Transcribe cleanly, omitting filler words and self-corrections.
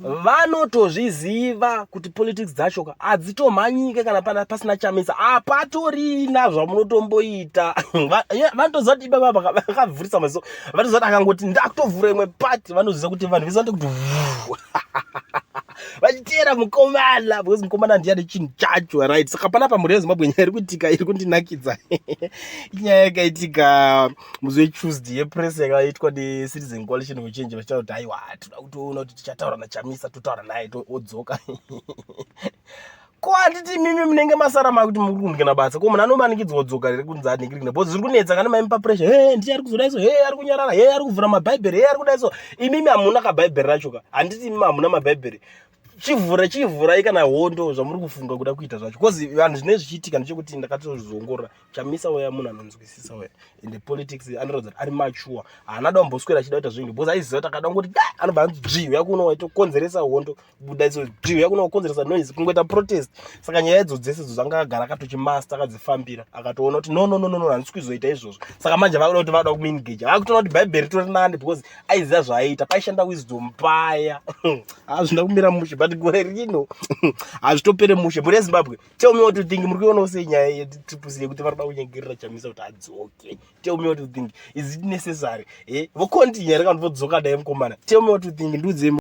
Vanotozviziva kuti politics dzacho ka hadzitomhanyike kana pana pasina Chamisa, hapatorina zvamunotomboita. Vanotoziva kuti ibaba vakavhurisa maziso, vanoziva kuti akangoti ndakutovhura imwe party, vanoziva kuti vanhu vese vanotokuti vachiteera mukomana, because mukomana ndiye ane chinhu chacho, right? Saka panapa, mhuri yeZimbabwe, nyaya iri kuitika iri kundinakidza inyaya yakaitika musi weTuesday yepress yakaitwa neCitizen Coalition for Change, vachitaura kuti aiwa, toda kutoona kuti tichataura naChamisa, totaura naye odzoka. Ko handiti mimi munenge masara makuti muri kundikana basa? Ko munhu anomanikidzwa kudzoka here kunzi anhingirikina? Because zviri kunetsa kana maimupa pressure, he ndiye ari kuzodai so, he ari kunyarara, he ari kuvhura mabhaibheri, he ari kudai so. Imimi hamuna kabhaibheri racho ka? Handiti imimi hamuna mabhaibheri? Chivhura, chivhurai kana hondo zvamuri kufunga kuda kuita zvacho, because vanhu zvinenge zvichiitika ndechekuti ndakatozviongorora, Chamisa weya munhu anonzwisisa weya in the politics, anoratidza kuti ari mature. Haana da kumboswera achida kuita zvinhu, because aiziva kuti akada kungoti da anobva anzi dzvi uya kuno waitokonzeresa hondo, buda iso dzvi uya kuno wakonzeresa noise, kungoita protest. Saka nyaya idzo dzese idzo dzanga agara akatochimaster, akadzifambira, akatoona kuti no, no, no, no, no, handisi kuzoita izvozvo. Saka manje vakuda kuti vada kumuengage, vakutoona kuti bhaibheri ritori nani, because aiziva zvaaiita. Paishanda wisdom paya, hazvina kumira mushe, but gore rino hazvitopere mushe. Mhuri yeZimbabwe, tell me what you think. Muri kuionawo sei nyaya yeTriple C yekuti vari kuda kunyengerera Chamisa kuti adzoke? Tell me what you think. Is it necessary? Vocontinue here kana vodzoka naye mukomana? Tell me what you think, ndiudzei.